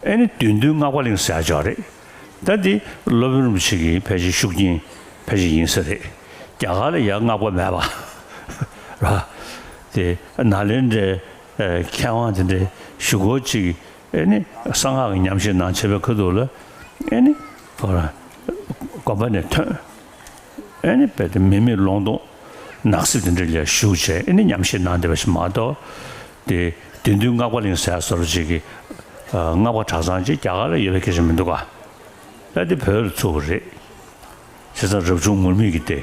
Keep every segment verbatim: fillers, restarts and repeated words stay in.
ཨེ་ནི་བདུད་འདུལ་སྔགས་པ་གླིང་ཟེར་ཡག་ཅིག་ཡོད་རེད། ད་འདི་སློབ་དཔོན་རིན་པོ་ཆེ་གི་ཕལ་ཆེར་ཤུགས་རྐྱེན་ཕལ་ཆེར་ཡིན་ས་རེད། རྒྱ་གར་ལ་ཡ་སྔགས་པ་མེད་པ་ར། དེ་ནཱ་ལེནྡྲའི་མཁས་དབང་དེ་འདྲའི་བཞུགས་སྒོ་ཅིག་ཨེ་ནི་གསང་སྔགས་ཀྱི་ཉམས་བཞེས་གནང་བྱས་པའི་ཁ་ཐུག་ལ་ཨེ་ནི་ཁོ་རང་དགོན་པ་ནས་ཐོན། ཨེ་ནི་རྦད་དེ་མི་མེད་ལུང་སྟོང་ནགས་གསེབ་དེ་འདྲ་ལ་བཞུགས་བྱས་ཨེ་ནི་ཉམས་བཞེས་གནང་བསྡད་པ་ཞིག་མ་གཏོགས། དེ་བདུད་འདུལ་སྔགས་པ་གླིང་ཟེར་བཟོ་འདྲ་ཅིག་གི་སྔགས་པ་གྲྭ་ཚང་ཅིག་རྒྱ་གར་ལ་ཡོད་པའི་སྐད་ཆ་མི་འདུག་ག་ད་དེ་བོད་ལ་ཚུགས་པ་རེད། བྱས་ཙང་རབ་བྱུང་ངུར་སྨྲིག་གིས་དེ་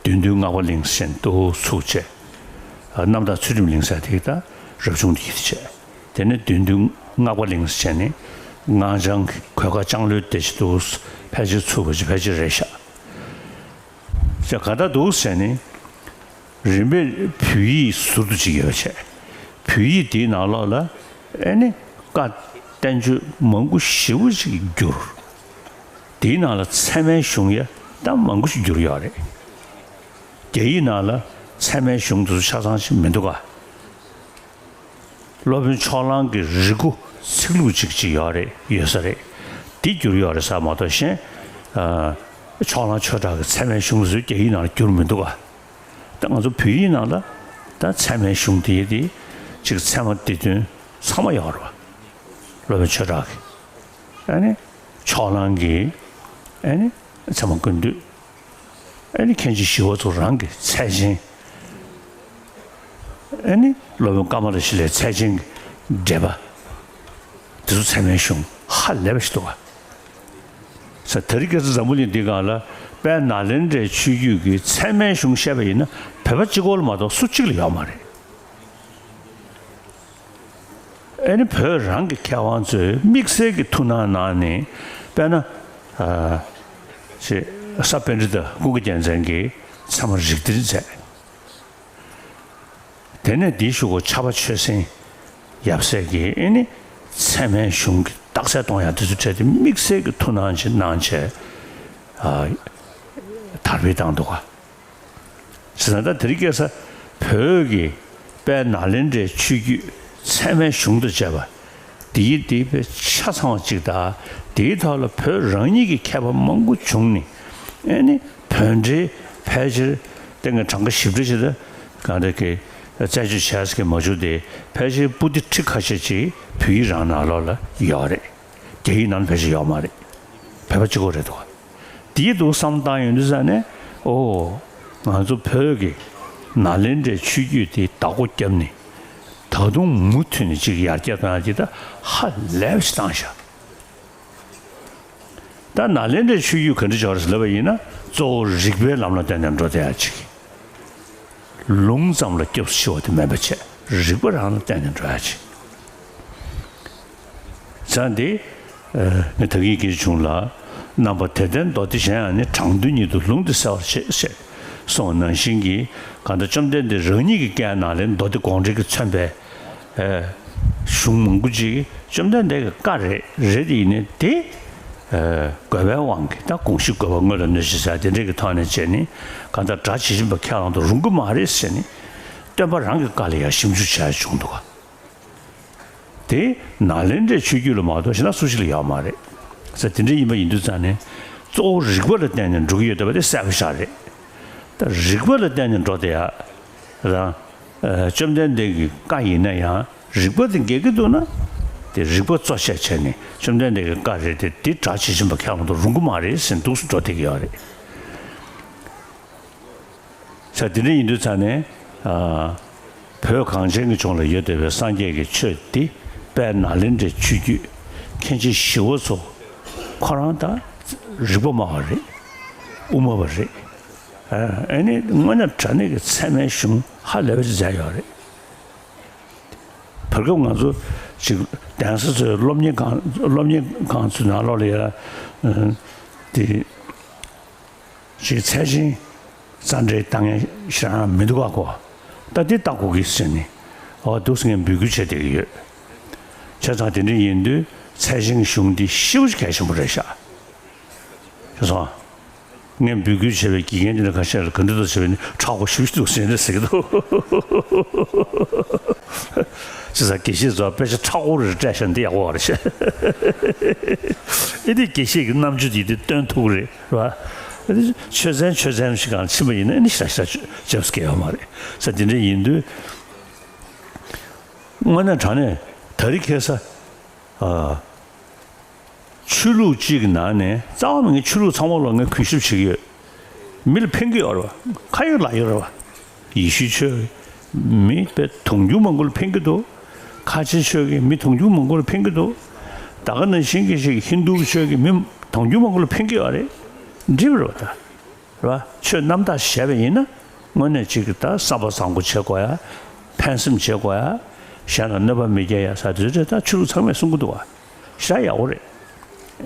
བདུད་འདུལ་སྔགས་པ་གླིང་ཟེར་ནས་ཏོག་ཙམ་ཚུགས་བྱས། རྣམ་དག་ཚུལ་ཁྲིམས་གླིང་ཟེར་དེ་གི་ད་རབ་བྱུང་དེ་ཡིད་བྱས། དེ་ནས་བདུད་འདུལ་སྔགས་པ་གླིང་ཟེར་ནས་སྔགས་འཆང་གི་གོས་དཀར་ལྕང་ལོའི་སྡེ་ཆེ་ཏོག་ཙམ་ཕལ་ཆེར་ཚུགས་པ་ཅིག་ཕལ་ཆེར་རེད་ཤག་ཅེས་ག་ད་འདུག་ཟེར་ནས། རིམ་པས་བོད་ཡིག་ཟུར་དུ་ཅིག་ཡོད་བྱས། བོད་ཡིག་དེའི་ནང་ལོགས་ལ་ཨེ་ནི་བཀའ་བསྟན་བཅོས་མང་པོ་ཞེ་པོ་ཅིག་བསྒྱུར། དེའི་ནང་ལ་ཚད་མའི་གཞུང་ཡ་ད་མང་པོ་ཞིག་བསྒྱུར་ཡོད་རེད། རྒྱ་ཡིག་ནང་ལ་ཚད་མའི་གཞུང་དེ་ཚོ་ཆ་ཚང་ཞིག་མི་འདུག་ག་སློབ་དཔོན་ཕྱོགས་གླང་གི་རིག་སྒོ་ཚིག་ལྷུག་ཅིག་ཅིག་ཡོད་རེད་ཡོད་ས་རེད། འདི་བསྒྱུར་ཡོད་རེད་ཟེར་མ་གཏོགས་གཞན། ཨ། ཕྱོགས་གླང་ཆོས་གྲགས་ཀྱི་ཚད་མའི་གཞུང་དེ་ཚོ་རྒྱ་ཡིག་ནང་ལ་བསྒྱུར་མི་འདུག་ག་ད་ང་ཚོ་བོད་ཡིག་ནང་ལ་ད་ཚད་མའི་གཞུང་དེ་དེ་ཅིག་ཚད་མ་སྡེ་བདུན་ཚང་མ་ཡོད་རེད་བ། སློབ་དཔོན་ཆོས་གྲགས་ཀྱི། ཨ་ནི་ཕྱོགས་གླང་གི། ཨ་ནི་ཚད་མ་ཀུན་བཏུས། ཨ་ནི་མཁན་ཆེན་ཞི་བ་འཚོ་རང་གི་ཚད་ཆེན། ཨ་ནི་སློབ་དཔོན་ཀ་མ་ལ་ཤཱི་ལའི་ཚད་ཆེན་གྱི་འགྲེལ་པ། དེ་ཚོ་ཚད་མའི་གཞུང་ཧ་ལས་པ་ཞིག་འདུག་ག་ས་དེ་རིང་ཁ་སང་འཛམ་བུ་གླིང་འདི་སྒང་ལ་དཔལ་ནཱ་ལེནྡྲའི་ཆོས་བརྒྱུད་ཀྱི་ཚད་མའི་གཞུང་བཤད་པ་ཡིན་ན་བོད་པ་གཅིག་པོ་ལ་མ་གཏོགས་སུ་གཅིག་ལ་ཡོད་མ་རེད། ཨ་ནི་བོད་རང་གི་མཁས་དབང་ཚོས་དམིགས་བསལ་གྱི་ཐུགས་སྣང་གནང་ནས་དཔེར་ན། ཨ། ཅེས་ས་པཎྜི་ཏ་ཀུན་དགའ་རྒྱལ་མཚན་གྱིས་ཚད་མ་རིགས་གཏེར་མཛད། དེ་ནས་འདིའི་གཞུག་གུ་ཕྱྭ་པ་ཆོས་སེང་ཡབ་སྲས་ཀྱིས་ཨེ་ནི་ཚད་མའི་གཞུང་གི་རྟགས་གསལ་གཏོང་ཡག་དེ་ཚོ་འཕྲད་དེ་དམིགས་བསལ་གྱི་ཐུགས་སྣང་ཅིག་གནང་བྱས། ཨ། དར་སྤེལ་བཏང་འདུག་ག་བྱས་ཙང་ད་དེ་རིང་ཁ་སང་བོད་ཀྱི་དཔལ་ནཱ་ལེནྡྲའི་ཆོས་བརྒྱུད་ཚད་མའི་གཞུང་དང་བཅས་པ་འདིའི་འདི་དཔེ་ཆ་ཚང་བ་ཅིག་དང་། དེའི་ཐོག་ལ་བོད་རང་ཉིད་ཀྱི་མཁས་པ་མང་པོ་བྱུང་ནས་ཨེ་ནི་བོད་འགྲེལ་ཕལ་ཆེར་ཏན་ཏན་གྲངས་ཀ་བཞི་བཅུ་ཞིག་ལ་གང་འདྲ་གི་རྩད་གཅོད་བྱས་ཀྱི་མ་བྱུང་སྟེ། ཕལ་ཆེར་པོ་ཏི་ཁྲི་ཁ་ཤས་ཅིག་བོད་ཡིག་རང་ནང་ལོགས་ལ་ཡོད་རེད། རྒྱ་ཡིག་ནང་ལ་ཕལ་ཆེར་ཡོད་མ་རེད། བོད་པ་གཅིག་པོ་རེད་འདུག་དེའི་འདུག་བསམ་བཏང་ཡོང་དུས་ཙ་ནས། ཨོ། ང་ཚོ་བོད་ཀྱི་ནཱ་ལེནྡྲའི་ཆོས་བརྒྱུད་དེ་བདག་པོ་བརྒྱབ་ནས་ད་དུང་མུ་མཐུད་ནས་ཅིག་ཡར་རྒྱས་གཏོང་ཡག་ཅིག་ད་ཧ་ལས་པ་ཞིག་བཏང་ཤག་ད་ནཱ་ལེནྡྲའི་ཆོས་བརྒྱུད་ག་འདྲ་ཅིག་ཡོད་རེད་ཟེར་ལབ་པ་ཡིན་ན། གཙོ་བོ་རིགས་པའི་ལམ་ལ་བརྟེན་ནས་འགྲོ་བསྡད་ཡག་ཅིག་ལུང་ཙམ་ལ་སྐྱབས་སུ་མཆི་བ་དེ་མིན་པ་བྱས། རིགས་པ་རང་ལ་བརྟེན་ནས་འགྲོ་ཡག་ཅིག་ཙང་དེ། ཨ། ངས་ད་གིན་སྐད་ཆ་བྱུང་ལ། རྣམ་པ་དད་ལྡན་མདོ་སྡེ་གཞན་ཡང་ནི། དྲང་དོན་ཉིད་དུ་ལུང་འདི་གསལ་བར་བྱེད། ཞེས་གསུངས་པ་ནང་བཞིན་གྱི། གང་ལྟར་བཅོམ་ལྡན་འདས་རང་ཉིད་ཀྱི་བཀའི་ནང་ལས་མདོ་སྡེ་དགོངས་འགྲེལ་གྱིས་མཚོན་པའི། ཨ། གཞུང་མང་པོ་ཅིག་བཅོམ་ལྡན་འདས་ཀྱི་བཀའ་རེད། རེད་དེ་ཡིན་ནའི་དེ། ཨ། དགོས་པའི་དབང་གིས་ད་དགོངས་གཞི་དགོས་པ་དངོས་ལ་གནོད་བྱེད་ཟེར་དེ་འདྲས་ཀྱི་ཐོག་ནས་བྱས་ནས། གང་ལྟར་སྒྲ་ཇི་བཞིན་པ་ཁས་བླངས་དུ་རུང་གི་མ་རེད་ཟེར་ནས། སྟོན་པ་རང་གི་བཀའ་ལ་ཡང་ཞིབ་འཇུག་བྱས་བྱུང་འདུག་ག་དེ་ནཱ་ལེནྡྲའི་ཆོས་བརྒྱུད་ལ་མ་གཏོགས་གཞན་དག་སུ་ཞིག་ལ་ཡོད་མ་རེད་ཟེར། དེ་འདྲ་ཡིན་པ་ཡིན་དུས་ཙང་ནས། གཙོ་བོ་རིགས་པ་ལ་བརྟེན་ནས་འགྲོ་གི་ཡོད་བསྡད་པ་དེ་གསལ་པོ་ཞིག་རེད། ད་རིགས་པ་ལ་བརྟེན་ནས་འགྲོ་བསྡད་ཡག་རང་། ཨ། བཅོམ་ལྡན་འདས་ཀྱི་བཀའ་ཡིན་ན་ཡང་རིགས་པ་དེ་འགལ་གྱི་འདུག་ན། དེ་རིགས་པ་གཙོ་བྱས་བྱས་ནས་བཅོམ་ལྡན་འདས་ཀྱི་བཀའ་རེད་དེ། འདི་སྒྲ་ཇི་བཞིན་པ་ཁས་བླངས་དུ་རུང་གི་མ་རེད་ཟེར་འདུག་སེ་འགྲོ་བསྡད་ཀྱི་ཡོད་རེད། ས་དེ་འདྲ་ཡིན་དུས་ཙང་ནས། ཨ། བོད་གངས་ཅན་གྱི་ལྗོངས་ལ་ཡོད་བསྡད་པའི་སངས་རྒྱས་ཀྱི་ཆོས་འདི་དཔལ་ནཱ་ལེནྡྲའི་ཆོས་བརྒྱུད་མཁན་ཆེན་ཞི་བ་འཚོ་ཁོ་རང་ད་རིགས་པ་སྨྲ་བ་རེད། དབུ་མ་པ་རེད། ཨ། ཨ་ནི་དངོས་གནས་དྲང་གནས་ཀྱི་ཚད་མའི་གཞུང་ཧ་ལས་པ་ཅིག་མཛད་ཡོད་རེད། བར་སྐབས་ང་ཚོ་ཅིག་གདན་ས་ཚོའི་སློབ་གཉེར་ཁང་སློབ་གཉེར་ཁང་ཚོའི་ནང་ལོགས་ལ་ཡ། ཨ། དེ། ཅིག་ཚད་ཆེན་རྩ་འགྲེལ་ལྟ་མཁན་ཞེ་དྲག་མི་འདུག་ག་གོ། ད་འདི་ལྟ་དགོས་ཀྱི་ཟེར་ནས། འོ། འདུག་སེ་ངས་འབོད་སྐུལ་བྱས་བསྡད་ཀྱི་ཡོད། བྱས་ཙང་དེ་འདྲ་ཡིན་དུས་ཚད་ཆེན་གྱི་གཞུང་འདི་ཞེ་པོ་ཅིག་གལ་ཆེན་པོ་རེད་ཤག་ཤེས་སོང་། ངས་འབོད་སྐུལ་བྱས་པའི་དགེ་རྒན་དེ་འདྲ་ཁ་ཤས་ལ་ག་འདྲ་འདུག་ཟེར་བས་ནི་མཁྲེགས་པོ་ཞེ་པོ་ཅིག་འདུག་ཟེར་ནས་ཟེར་གྱི་འདུག་བྱས་ཙང་དགེ་བཤེས་ཚོ་དཔེ་ཆ་མཁྲེགས་པོ་རེ་སྤྲད་བཞག་འདི་ཡག་པོ་རེད་བྱས། ཨེ་འདི་དགེ་བཤེས་ཀྱི་རྣམ་དཔྱོད་ཡིན་དེ་སྟོན་ཐུབ་ཀྱི་རེད། རེད་བ། ཨེ་འདི་ཆོས་ཚན་ཆོས་ཚན་ཞིག་གང་ཕྱིན་པ་ཡིན་ན་ཨེ་འདི་ཞེ་དྲག་ཞེ་དྲག་ཅེབ་སི་ཀེ་ཡོད་མ་རེད་ས། དེ་འདྲ་ཡིན་དུས་དངོས་གནས་དྲང་གནས་ད་རེས་ཁ་སང་ཨ། ཆོས་ལུགས་གཅིག་གི་ནང་ནས་རྩ་བ་ནས་ངས་ཆོས་ལུགས་ཚང་མ་ལ་ངས་གུས་ཞབས་བྱེད་ཀྱི་ཡོད། མི་ལ་ཕན་གྱི་ཡོད་རེད་བ། ཁ་ཡོད་ལག་ཡོད་རེད་བ། ཡེ་ཤུའི་ཆོས་ཀྱིས་མི་དཔེ་དུང་ཕྱུར་མང་པོ་ལ་ཕན་གྱི་འདུག་ཁ་ཆེའི་ཆོས་ཀྱིས་མི་དུང་ཕྱུར་མང་པོ་ལ་ཕན་གྱི་འདུག་ད་ག་ནང་བཞིན་གྱི་ཞིག་ཧིན་དུའི་ཆོས་ཀྱིས་མི་དུང་ཕྱུར་མང་པོ་ལ་ཕན་གྱི་ཡོད་རེད། འགྲིག་པ་རེད་བ་ད། རེད་བ། ཆོས་རྣམ་དག་བྱས་པ་ཡིན་ན་དངོས་གནས་གཅིག་གི་ད་བསམ་པ་བཟང་པོ་བྱེད་དགོས་ཡ། ཕན་སེམས་བྱེད་དགོས་ཡ། གཞན་ལ་གནོད་པ་མི་སྐྱེལ་ཡ་ས་དེ་ཚོ་ད་ཆོས་ལུགས་ཚང་མས་གསུང་གི་འདུག་བ། ཞེ་དྲག་ཡག་པོ་རེད།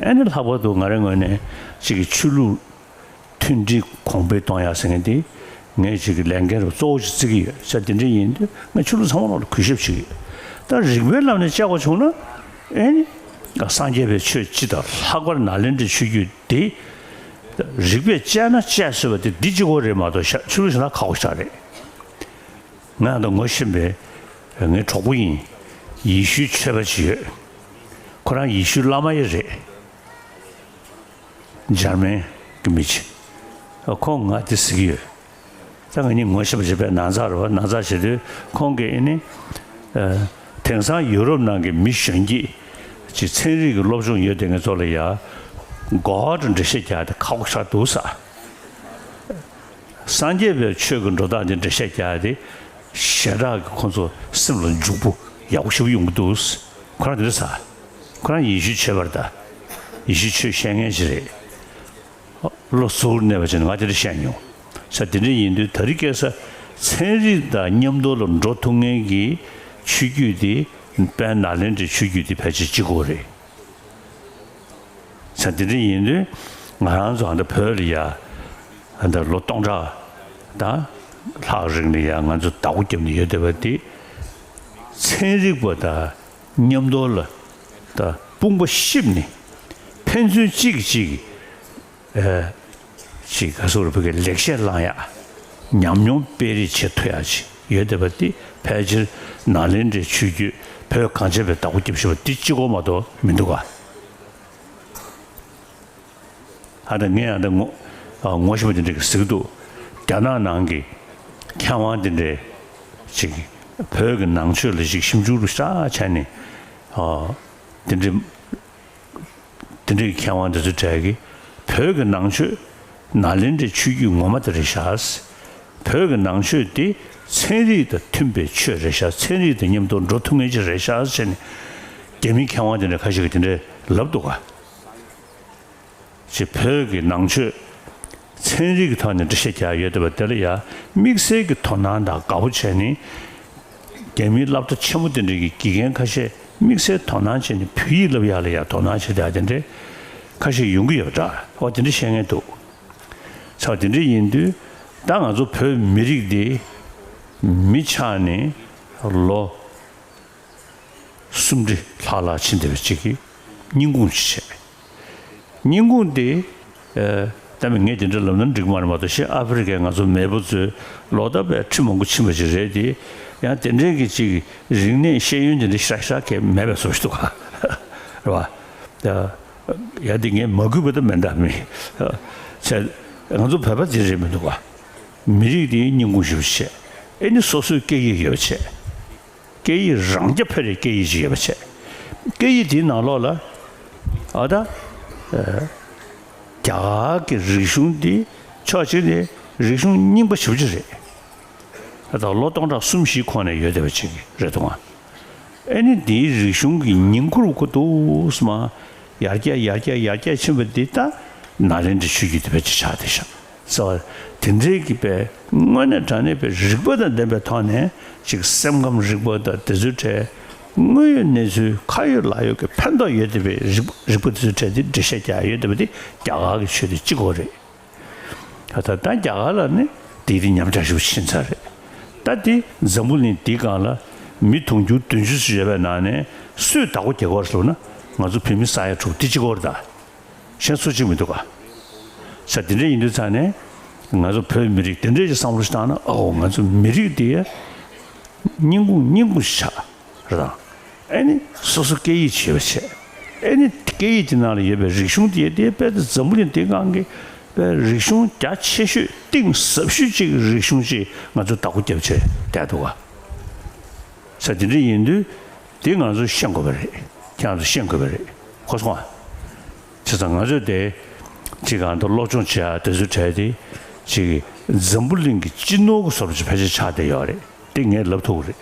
ཨ་ནི་ལྷག་པར་དུ་ང་རའི་ངོས་ནས་གཅིག་གི་ཆོས་ལུགས་མཐུན་སྒྲིལ་གོང་འཕེལ་གཏོང་ཡ་ཟེར་མཁན་དེ་ངས་གཅིག་གི་ལས་འགན་རུ་གཙོ་བོ་ཞིག་བརྩི་གི་ཡོད་ས། དེ་འདྲ་ཡིན་དུས་ངས་ཆོས་ལུགས་ཚང་མ་ལ་གུས་ཞབས་བྱེད་ཀྱི་ཡོད། ད་རིགས་པའི་ལམ་ནས་དཔྱད་པ་བྱུང་ན་ཨེ་ནི་སངས་རྒྱས་པའི་ཆོས་སྤྱི་དང་ལྷག་པར་ནཱ་ལེནྡྲའི་ཆོས་བརྒྱུད་དེ། རིགས་པས་དཔྱད་ན་དཔྱད་སྲིད་པ་དེ་འདི་གཅིག་པོ་རེད་མ་གཏོགས་ཤ་ཆུ་ལུག་ཞིག་ན་ཁག་པོ་ཞིག་རེད། ང་ད་ངོ་ཤེས་པའི་ངའི་གྲོགས་པོ་ཡིན། ཡེ་ཤུའི་ཆོས་པ་ཅིག་ཡོད། ཁོ་རང་ཡེ་ཤུའི་བླ་མ་ཡང་རེད། འཇར་མན་གྱི་མི་ཅིག་ཁོང་ང་དེ་ཟེར་གྱི་ཡོད། ད་ང་གཉིས་ངོ་ཤེས་པ་བྱས་པའི་ནང་ཚགས་རེད་བ། ནང་ཚགས་བྱེད་དུས་ཁོང་གིས་ཨེ་ནི། ཨ། དེང་སང་ཡུ་རོབ་ནང་གི་མི་གཞོན་སྐྱེས་ཀྱི་ཚན་རིག་གི་སློབ་སྦྱོང་ཡོད་དེ་ངེད་ཚོ་ལ་ཡ། གོ་བ་འགྲེལ་བཤད་རྒྱག་དེ་ཁག་པོ་ཆགས་འདུག་ས། སངས་རྒྱས་པའི་ཆོས་ཀྱི་འགྲོ་སྟངས་དེ་འགྲེལ་བཤད་རྒྱག་དེ་ཞེ་དྲག་གི་ཁོང་ཚོ་སེམས་ལ་འཇུག་པོ་ཡག་པོ་ཞེ་པོ་ཡོང་གི་འདུག་ཁོ་རང་དེ་འདྲ་ས། ཁོ་རང་ཡེ་ཤུའི་ཆོས་པ་རེད་ད། ཡེ་ཤུའི་ཆོས་བཤད་མཁན་ཞིག་རེད། བློ་གཟུ་བོར་གནས་པ་བྱས་ནས་ང་དེ་འདྲ་བཤད་མྱོང་། ས་དེ་འདྲ་ཡིན་དུས་ད་རེས་ཁ་སང་ཚན་རིག་དང་མཉམ་དུ་ལ་འགྲོ་ཐུབ་མཁན་གྱི་ཆོས་བརྒྱུད་དེ་དཔལ་ནཱ་ལེནྡྲའི་ཆོས་བརྒྱུད་དེ་ཕལ་ཆེར་གཅིག་པོ་རེད། ས་དེ་འདྲ་ཡིན་དུས་ང་རང་ཚོ་ཨ་ད་བོད་ལ་ཡ་ཨ་ད་ལོ་སྟོང་ཕྲག་དང་ལྷག་རིང་ལ་ཡ་ང་ཚོ་བདག་པོ་བརྒྱབ་ནས་ཡོད་བསྡད་པ་དེ་ཚན་རིག་པ་དང་མཉམ་དུ་ལ་ད་དཔུང་པ་གཤིབས་ནས་ཕན་ཚུན་གཅིག་གིས་གཅིག་གི་ཨེ། ཅིག་ག་སོགས་རུ་བོད་ཀྱི་ལེགས་བཤད་བླང་ཡག་ཉམས་མྱོང་སྤེལ་རེས་བྱེད་ཐུབ་ཡག་ཅིག་ཡོད་བསྡད་པ་འདི་ཕལ་ཆེར་ནཱ་ལེནྡྲའི་ཆོས་བརྒྱུད་བོད་གངས་ཅན་པའི་བདག་པོ་རྒྱབ་བཞིན་པ་འདི་གཅིག་པོ་མ་གཏོགས་མི་འདུག་ག་ཨ་ད་ངས་ཨ་ད་ངོ་ཨ་ངོ་ཤེས་པ་འདི་འདྲ་གི་ཟེར་གི་འདུག་རྒྱ་ནག་ནང་གི་མཁས་དབང་འདི་འདྲའི་ཅིག་བོད་ཀྱི་ནང་ཆོས་ལ་ཅིག་ཞིབ་འཇུག་རུ་ཤ་བྱས་ནས་ཨ་འདི་འདྲའི། དེ་འདྲའི་མཁས་དབང་དེ་ཚོའི་གྲས་ཀྱིས་བོད་ཀྱི་ནང་ཆོས་ནཱ་ལེནྡྲའི་ཆོས་བརྒྱུད་ངོ་མ་དེ་རེད་ཤག་བོད་ཀྱི་ནང་ཆོས་དེ་ཚན་རིག་དང་མཐུན་པའི་ཆོས་རེད་ཤག་ཚན་རིག་དང་མཉམ་དུ་འགྲོ་ཐུབ་མཁན་ཅིག་རེད་ཤག་ཟེར་ནས་རྒྱ་མིའི་མཁས་དབང་དེ་འདྲ་ཁ་ཤས་ཀྱིས་དེ་འདྲ་ལབ་འདུག་ག་ཅེས་བོད་ཀྱི་ནང་ཆོས་ཚན་རིག་གི་ཐོག་ནས་འགྲེལ་བཤད་རྒྱག་ཡོད་བསྡད་པ་དེ་ལ་ཡང་དམིགས་བསལ་གྱི་དོ་སྣང་དང་དགའ་པོ་བྱས་ནས་རྒྱ་མིའི་སློབ་གྲྭ་ཆེན་མོ་དེ་འདྲ་གི་དགེ་རྒན་ཁ་ཤས་དམིགས་བསལ་དོ་སྣང་བྱས་ནས་བོད་ཡིག་བསླབ་ཡག་ལ་ཡང་དོ་སྣང་བྱེད་ཡག་དེ་འདྲ་ཁ་ཤས་ཡོང་གི་ཡོད་པ་འདྲ། འོ་དེ་འདྲ་བཤད་མཁན་འདུག་ཚ་བ་དེ་འདྲ་ཡིན་དུས་ད་ང་ཚོ་བོད་མི་རིགས་འདི་མི་ཆགས་ནས་ལོ་སུམ་ཁྲི་ལྷག་ལྷག་ཕྱིན་བསྡད་པའི་གཅིག་གིས་སྙིང་ཁུང་ཅིག་བྱས། སྙིང་ཁུང་དེ་ཨ་ད་མི་ངས་དེ་འདྲ་ལབ་ན་འགྲིག་མ་རེད་མ་གཏོགས་ཤི་ཨ་ཧྥེ་རི་ཁའི་ང་ཚོ་མེས་པོ་ཚོའི་ལོ་ལྟར་བའི་ཁྲི་མང་པོ་ཕྱིན་པ་ཞིག་རེད་དེ། ཡང་དེ་འདྲའི་གི་ཅིག་རིག་གནས་ཤེས་ཡོན་དེ་འདྲ་ཤ་ཤ་གས་མེད་པའི་བཟོ་ཞིག་འདུག་ག་རེད་བ། ཡ་དེ་ངས་མ་གུས་པ་ད་མེད་འདྲ་མི་བྱས། ང་ཚོ་བོད་པ་དེ་རེད་མི་འདུག་ག་མི་རིགས་དེའི་སྙིང་ཁུང་ཞིག་བྱས། ཨེ་ནི་སོ་སོའི་སྐད་ཡིག་ཡོད་བྱས། སྐད་ཡིག་རང་རྐྱ་འཕེར་བའི་སྐད་ཡིག་ཅིག་ཡོད་པ་བྱས། སྐད་ཡིག་དེའི་ནང་ལོགས་ལ་ཨ་ད་ཨ་རྒྱ་གར་གྱི་རིག་གཞུང་འདི་ཕྱོགས་གཅིག་ནས་རིག་གཞུང་རྙིང་པ་ཞེ་པོ་ཅིག་རེད། ཨ་ད་ལོ་སྟོང་ཕྲག་གསུམ་བཞིའི་གོང་ནས་ཡོད་བསྡད་པ་ཅིག་རེད་འདུག་ག་ཨེ་ནི་འདིའི་རིག་གཞུང་གི་ཉིང་ཁུར་ཁུ་འདུག་སེ་མ་ཡར་རྒྱས་ཡར་རྒྱས་ཡར་རྒྱས་ཕྱིན་པ་འདི་ད་ནཱ་ལེནྡྲའི་ཆོས་བརྒྱུད་དེ་བས་ཅིག་ཆགས་བསྡད་ཤག་ཟེར་བ། དེ་འདྲའི་གི་པའི་དངོས་གནས་དྲང་གནས་པའི་རིག་པ་དང་ལྡན་པའི་ཐོག་ནས་ཅིག་སེམས་ཁམས་རིག་པ་དང་དེ་ཚོའི་གྲས་དངོས་ཡོད་གནས་ཚུལ་ཁ་ཡོད་ལག་ཡོད་ཀྱི་ཕན་ཐོགས་ཡོད་བསྡད་པའི་རིག་རིག་པ་དེ་ཚོའི་གྲས་དེ་འགྲེལ་བཤད་རྒྱག་ཡོད་བསྡད་པ་དེ་རྒྱ་གར་གྱི་ཆོས་དེ་གཅིག་པོ་རེད། ད་ལྟ་རྒྱ་གར་ལ་ནི་དེ་དེ་ཉམས་ཆག་ཞེ་པོ་ཕྱིན་ཚར་རེད། ད་དེ་འཛམ་བུ་གླིང་འདིའི་སྒང་ལ་མི་དུང་ཕྱུར་བདུན་ཅུ་ཙམ་ཡོད་པའི་ནང་ནས་སུས་བདག་པོ་རྒྱག་གི་ཡོད་རེད་ཟེར་ན་ང་ཚོ་བོད་མི་ས་ཡ་དྲུག་དེ་གཅིག་པོ་རེད་ད། གཞན་སུ་གཅིག་མི་འདུག་ག་ས་དེ་འདྲ་ཡིན་དུས་ཙང་ནས་ང་ཚོ་བོད་མི་རིགས་དེ་འདྲ་ཞིག་བསམ་བློ་ཞིག་བཏང་ན། ཨོ། ང་ཚོ་མི་རིགས་དེ་རྙིང་ཁུངས་རྙིང་ཁུངས་ཤིག་ཆགས་རེད་དང་། ཨེ་ནི་སོ་སོ་སྐད་ཡིག་བྱེད་པ་བྱས། ཨེ་ནི་སྐད་ཡིག་དེ་ནང་ལ་ཡོད་པའི་རིག་གཞུང་དེ་དེ་དཔེ་དེ་འཛམ་བུ་གླིང་འདིའི་སྒང་གི་དཔེ་རིག་གཞུང་རྒྱ་ཆེ་ཤོས་གཏིང་ཟབ་ཤོས་ཅིག་གི་རིག་གཞུང་ཅིག་ང་ཚོ་བདག་པོ་རྒྱབ་བྱས་བསྡད་འདུག་ག། ས་དེ་འདྲ་ཡིན་དུས་དེ་ང་ཚོ་ཤེས་དགོས་པ་རེད། ཁྱེད་རང་ཚོ་ཤེས་དགོས་པ་རེད། གོ་སོང་ཨ། བྱས་ཙང་ང་ཚོས་དེ་ཅིག་གང་ལྟར་སློབ་སྦྱོང་བྱེད་ཡ་དེ་ཚོའི་གྲས་དེ་ཅིག་འཛམ་བུ་གླིང་གི་སྤྱི་ནོར་གྱི་བཟོ་འདྲ་ཅིག་ཕལ་ཆེར་ཆགས་བསྡད་ཡོད་རེད། དེ་ངས་ལབ་ཐུབ་ཀྱི་རེད།